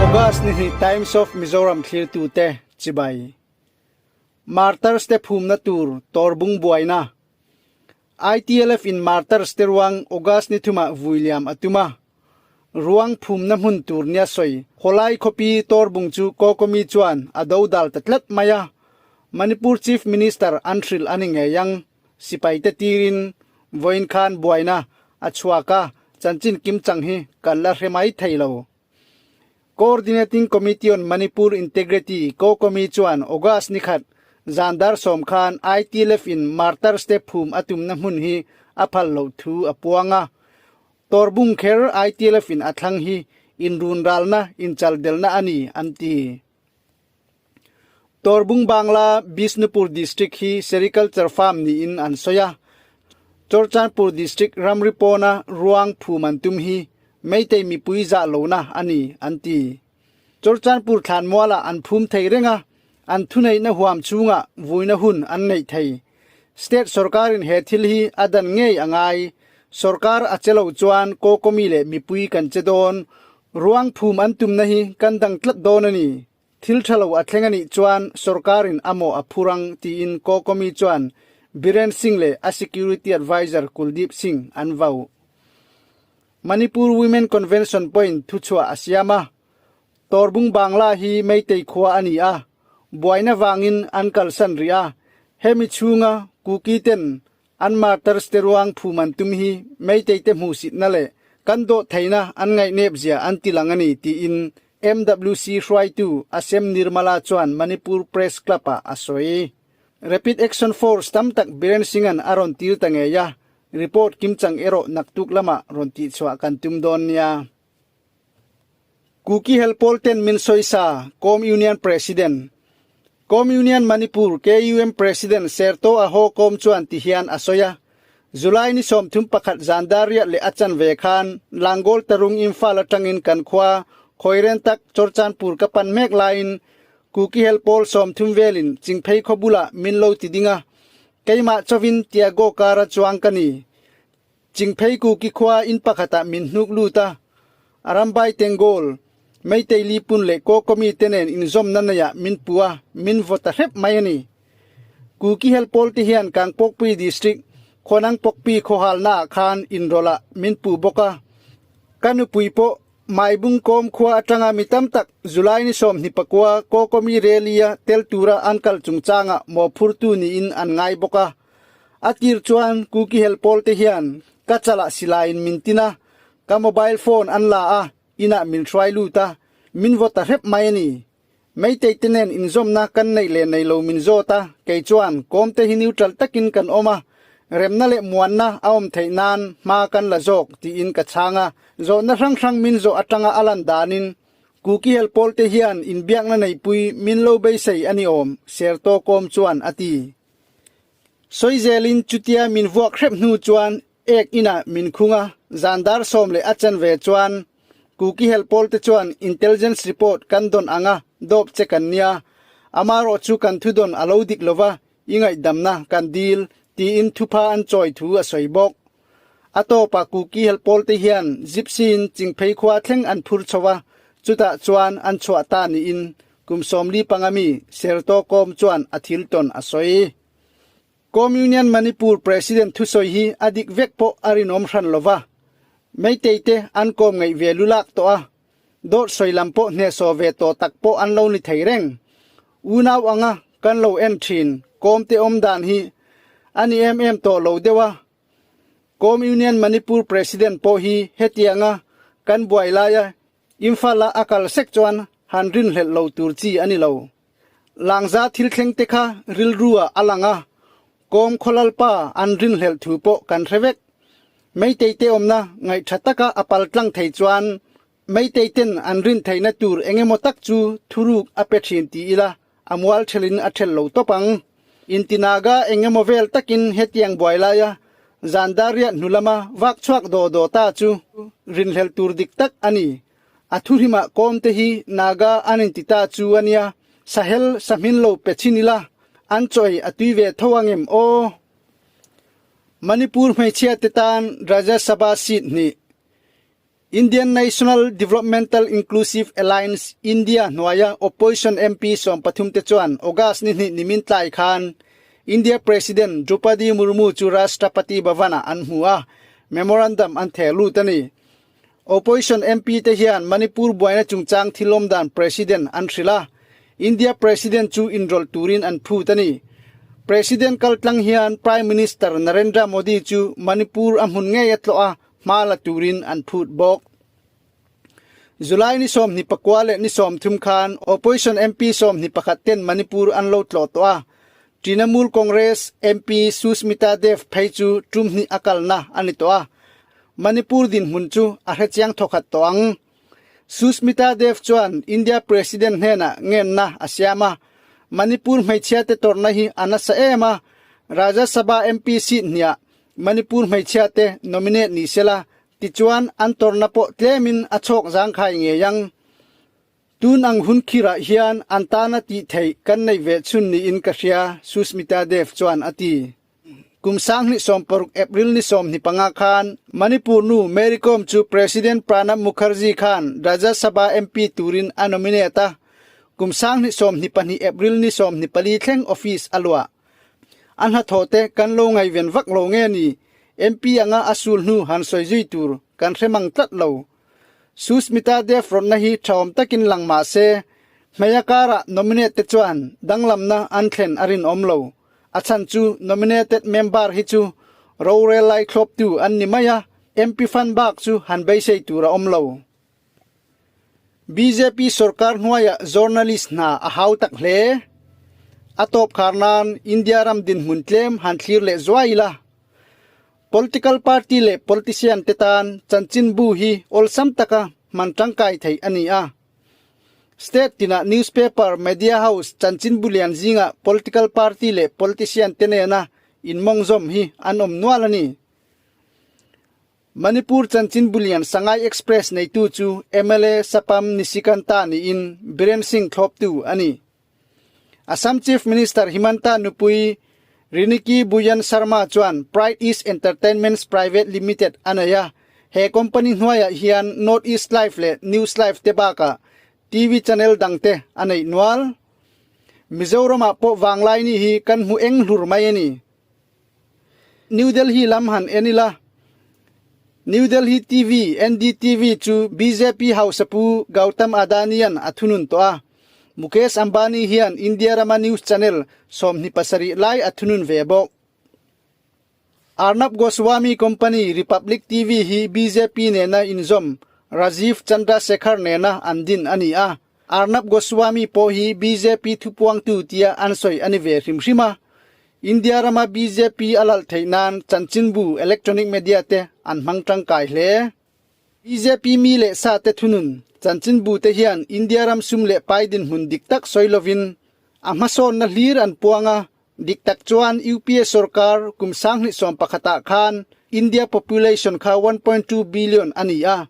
August ni hnih Times of Mizoram thlirtute chibai. Martyrs te phumna tur Torbung buaina ITLF in Martyrs te ruang August ni thumah vuiliam a tum a. Ruang phumna hmun tur nia sawi Hawlai khawpi Torbung chu Kokomi chuan a dodal ta tlat mai a. Manipur Chief Minister an hrilh a ni ngei ang. Sipai te tirin vawiin khan buaina a chhuak a, chanchin kimchang hi kan la hre mai thei lo. Coordinating Committee on Manipur Integrity, COCOMI, chuan August ni khat zan dar sawm khan ITLF in Martyrs te phum a tumna hmun hi a phal loh thu a puang a. Torbung kher ITLF in a thlang hi inrunralna, inchaldelna a ni, an ti. Torbung Bangla Bishnupur District hi Sericulture Farm niin an sawi a. Churchandpur District ramri pawna ruang phum an tum hi Meitei mipui zah lohna a ni, an ti. Churchandpur thlanmualah an phum thei reng a, an thuneihna huam chhungah vuina hun an neih thei. State sorkarin he thil hi a dan ngei a ngai. Sorkar a che lo chuan Kokomi leh mipui kan che dawn. Ruang phum an tumna hi kan dang tlat dawn a ni. Thil tha lo a thleng a nih chuan sorkarin a mawh a phur ang tiin Kokomi chuan Biren Singh leh a security adviser Kuldeep Singh an vau. Manipur Women Convention pawhin thuchhuah a siam a, Torbung Bangla hi Meitei khua a ni a, buaina vangin an kalsan rih a, hemi chhunga Kuki ten An martyrs te ruang phum an tum hi Meitei te hmuhsitna leh kan dawh theihna an ngaihnep zia an ti lang a ni tiin MWC hruaitu Asem Nirmala chuan Manipur Press Club ah a sawi. Rapid Action Force tam tak Biren Singh-a'n a rawn tir ta ngei a, report kimchang erawh naktuk lamah rawn tihchhuah kan tum dawn nia. Kuki Helpawl ten min sawisa, Kom Union President. Kom Union Manipur, KUM, President Serto Aho Kom chuan ti hian a sawi a, July ni 31 zan dar riat leh a chanve khan Langol Tarung Imphal atangin kan khua Khoiren tak Chorchanpur ka pan mek laiin Kuki Helpawl 30 velin Chingphei khaw bulah min lo ti ding a, keimah chawin Tiago car a chuang ka ni. Chingphei Kuki khua inn pakhatah min hnuk lut a, Arambai Tengol, Meitei Lipun leh Kokomi te nen inzawmna neiah min pu a, min vaw ta hrep mai a ni. Kuki helpawl te hian Kangpokpui District, Khuanangpokpi khawhalnaah khan inrawlh ah min pu bawk a. Ka nupui pawh Maibung kawm khua atanga mi tam tak July ni 29 Kokomi rally-a tel tura an kal chungchangah mawhphurtu niin an ngai bawk a. A tir chuan Kuki helpawl te hian ka chalah silaiin min tin a, ka mobile phone an la a, inah min hruai lut a, min vaw ta hrep mai a ni. Meitei te nen inzawmna kan neih leh nei lo min zawt a, kei chuan kawm te hi neutral takin kan awm a, remna leh muanna a awm theih nan hma kan la zawk tiin ka chhang a, zawhna hrang hrang min zawh atanga a lan danin Kuki helpawl te hian inbiakna neihpui min lo beisei a ni awm, Serto kawm chuan a ti. Sawi zelin chutia min vuak hrep hnu chuan ek inah min khung a, zan dar sawm leh a chanve chuan Kuki helpawl te chuan intelligence report kan dawn ang a, dawp che kan nia, amarawh chu kan thu dawn a lo dik lova, i ngaihdamna kan dil, tiin thupha an chawi thu a sawi bawk. A tawpah Kuki helpawl te hian Gypsy-in Chingphei khua thleng an phur chho a, chutah chuan an chhuah ta niin Kum 45 mi Serto Kawm chuan a thil tawn a sawi. Kom Union Manipur President thusawi hi a dik vek pawh a rinawm hran lo va, Meitei te an kawm ngaih ve lulak tawh a, dawt sawi lam pawh hnehsawh ve tawh tak pawh an lo ni thei reng. Unau anga kan lo en thin Kawm te awm dan hi a ni em em tawh lo deuh a, Kom Union Manipur President pawh hi hetianga kan buai laia Imphal-a a kal sek chuan han rinhlelh lo tur chi a ni lo. Langza thil thleng te kha rilru-ah a lang a, kawm khawlalpa an rinhlelh thu pawh kan hre vek. Meitei te awmna ngaihtha taka a pal tlang thei chuan Meitei ten an rin theihna tur eng emaw tak chu thuruk a pe thin ti ila a mual thelin a thelh lo tawp ang. Intinaga eng emaw vel takin hetiang buai laia Zandariah hnu lama vak chhuak daw daw ta chu rinhlelh tur dik tak a ni. A thuhrimah kawm te hi Naga an inti ta chu a nia, Sahel sahmin lo pe chhin ila. An chaw ei a tui ve tho angem aw? Manipur hmeichhia te tan Rajya Sabha seat hnih Indian National Developmental Inclusive Alliance, India, hnuaia opposition MP 13 te chuan August ni hnih nimin tlai khan India President Droupadi Murmu chu Rashtrapati Bhavan-ah an hmu a, memorandum an theh lut a ni. Opposition MP te hian Manipur buaina chungchang thil awmdan President an hrilh a, India President chu inrawlh turin an phut a ni. President kaltlang hian Prime Minister Narendra Modi chu Manipur a hmun ngei a tlawh a, hma la turin an phut bawk. July ni 24 leh ni 30 khan Opposition MP 21 ten Manipur an lo tlawh tawh a, Trinamool Congress MP Sushmita Dev phei chu tum hnih a kalna a ni tawh a, Manipur dinhmun chu a hrechiang thawkhat tawh ang. Sushmita Dev chuan India President hnenah ngenna a siam a, Manipur hmeichhiate tawrhna hi a nasa em a, Rajya Sabha MP seat hniah Manipur hmeichhia te nominate ni sela, tichuan an tawrhna pawh tlemin a chhawk zangkhai ngei ang. Tun ang hun khirah hian an tana tih theih kan neih ve chhun niin ka hria, Sushmita Dev chuan a ti. Kum 2016 April ni 25 khan Manipur nu Mary Kom chu President Pranab Mukherjee khan Rajya Sabha MP turin a nominate a, kum 2022 April ni 24 thleng office a luah. A hnathawh te kan lo ngaihven vak lo nge ni? MP anga a sul hnu han sawi zui tur kan hre mang tlat lo. Sushmita Dev rawtna hi ṭhaawm takin lang mah se, hmeia karah nominate te chuan danglamna an thlen a rinawm lo. A chhan chu nominated member hi chu rorel lai thlawptu an ni mai a, MP fund bak chu han beisei tur a awm lo. Bjp sorkar hnuaiah journalist hna a hau tak hle. A tawp khar nan India ram dinhmun tlem han thlir leh zuai ila. Political party leh politician te tan chanchinbu hi awlsam taka hman tangkai theih a ni a. State tinah newspaper, media house, chanchinbu lian zingah political party leh politician te nena inmawngzawm hi an awm nual a ni. Manipur chanchinbu lian Sangai Express neitu chu mla Sapam Nishikanta niin Biren Singh thlawptu a ni. Assam Chief Minister Himanta nupui Riniki Bhuyan Sharma chuan Pride East Entertainments Private Limited a nei a, he company hnuaiah hian North East Live leh News Live te bakah TV channel dangte a neih nual. Mizoramah pawh Vanglaini hi kan hmu eng hlur mai a ni. New Delhi lam han en ila, New Delhi TV, NDTV, chu bjp hausapu Gautam Adani-a'n a thunun tawh a. Mukesh Ambani hian India rama news channel 27 lai a thunun ve bawk. Arnab Goswami company Republic TV hi bjp nena inzawm Rajiv Chandrasekhar nena an din a ni a. Arnab Goswami pawh hi bjp thupuangtu tia an sawi a ni ve hrim hrim a. India rama bjp a lalh theih nan chanchinbu, electronic media te an hmang tangkai hle. Bjp mi leh sa te thunun chanchinbu te hian India ram sum leh pai dinhmun dik tak sawi lovin a hmasawnna hlir an puang a, dik tak chuan UPA sorkar kum 2011 ah khan India population kha 1.2 billion a ni a,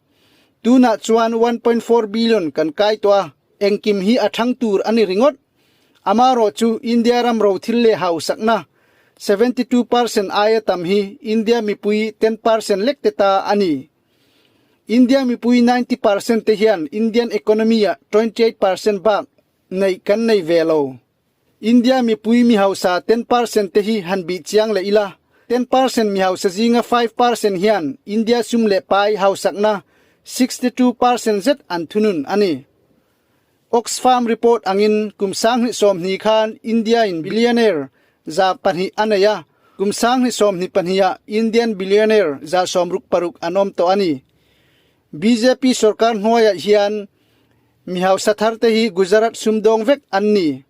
tunah chuan 1.4 billion kan kai tawh a, engkim hi a thang tur a ni ringawt. Amarawh chu India ram rothil leh hausakna 72 percent aia tam hi India mipui 10 percent lek te ta a ni. India mipui 90 percent te hian Indian economy ah 28 percent bak neih kan nei ve lo. India mipui mi hausa 10 percent te hi han bih chiang leh ila, 10 percent mi hausa zinga 5 percent hian India sum leh pai hausakna 62 percent zet an thunun a ni. Oxfam report angin kum 2020 khan India-in billionaire 200 a nei a, kum 2022 ah Indian billionaire 66 an awm tawh a ni. Bjp sorkar hnuaiah hian mi hausa thar te hi Gujarat sumdawng vek an ni.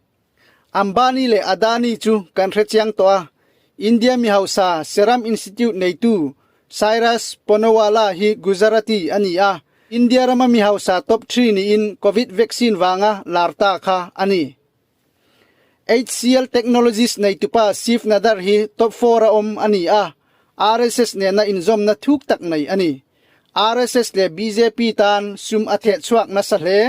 Ambani leh Adani chu kan hrechiang tawh a, India mi hausa Serum Institute neitu Cyrus Poonawalla hi Gujarati a ni a, India rama mi hausa top three niin Covid vaccine vanga lar ta kha a ni. HCL Technologies neitupa Shiv Nadar hi top four a awm a ni a, RSS nena inzawmna thuk tak nei a ni. RSS leh bjp tan sum a thehchhuak nasa hle.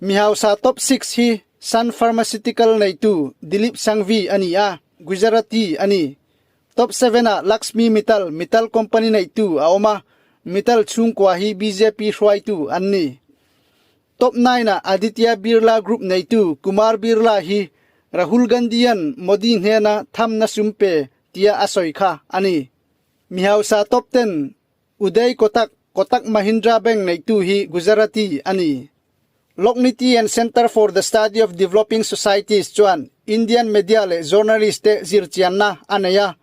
Mi hausa top six hi. Sun Pharmaceutical neitu Dilip Sanghvi a ni a, Gujarati a ni. Top seven-ah Lakshmi Mittal, Mittal company neitu a awm a, Mittal chhungkua hi bjp hruaitu an ni. Top nine-ah Aditya Birla Group neitu Kumar Birla hi Rahul Gandhi-a'n Modi hnena thamna sum pe tia a sawi kha a ni. Mihausa top ten Uday Kotak, Kotak Mahindra Bank neitu hi Gujarati a ni. Lokniti and Centre for the Study of Developing Societies chuan Indian media leh journalist te zirchianna a nei a,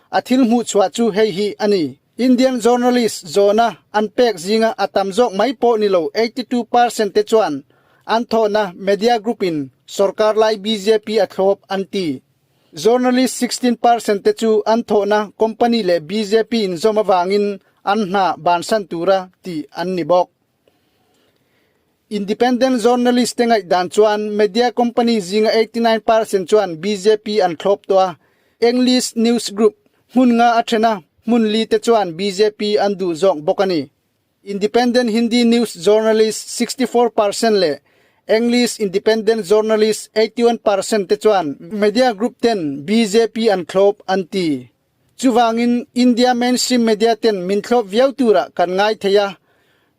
a thil hmuhchhuah chu hei hi a ni. Indian journalist zawhna an pek zinga a tam zawk mai pawh ni lo 82% te chuan an thawhna media group in sorkar lai bjp a thlawp an ti. Journalist 16% te chu an thawhna company leh bjp inzawm avangin an hna bansan tura tih an ni bawk. Independent journalist te ngaihdan chuan media company zinga 89% chuan bjp an thlawp tawh a, English news group hmun nga a then a, hmun li te chuan bjp an duh zawk bawk a ni. Independent Hindi news journalist 64% leh English independent journalist 81% te chuan media group ten bjp an thlawp an ti. Chuvangin India mainstream media ten min thlawp viau turah kan ngai thei a,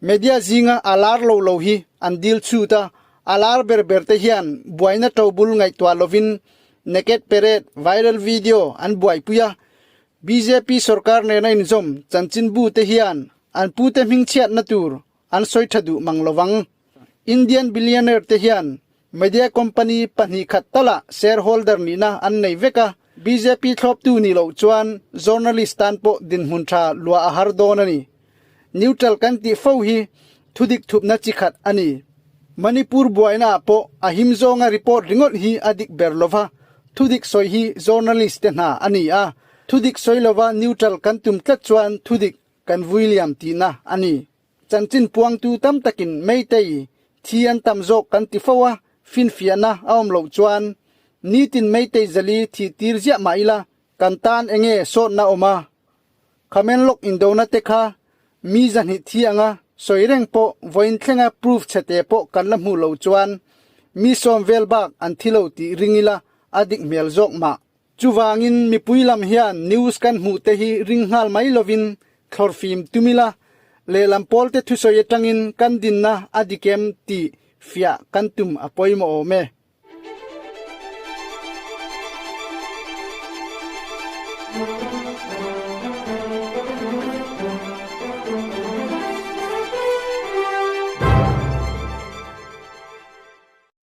media zinga a lar lo lo hi an dil chhut a, a lar ber ber te hian buaina tobul ngaihtuah lovin naked parade, viral video an buaipui a, bjp sorkar nena inzawm chanchinbu te hian an pute hmingchhiatna tur an sawi tha duh mang lovang. Indian billionaire te hian Media company 2 khat talah shareholder nihna an nei vek a, bjp thlawptu nih loh chuan journalist tan pawh dinhmun tha luah a har dawn a ni. Neutral kan tih fo hi thudik thupna chi khat a ni. Manipur buaina ah pawh a him zawnga report ringawt hi a dik ber lova, thudik sawi hi journalist te hna a ni a, thudik sawi lova neutral kan tum tlat chuan thudik kan vui liam tihna a ni. Chanchin puangtu tam takin Meitei thi an tam zawk kan ti fo a, finfiahna a awm loh chuan nitin Meitei zali thih tir ziah mah ila kan tan enge sawtna awm a? Khamen lawk indona te kha mi 200 thi anga sawi reng pawh vawiin thlenga proof chhete pawh kan la hmuh loh chuan mi 10 vel bak an thi lo tih ring ila a dik hmel zawk mah. Chuvangin mipui lam hian news kan hmuh te hi ring nghal mai lovin thlawrfim tum ila, lehlam pawl te thusawi atangin kan dinna a dik em tih fiah kan tum a pawimawh awm e.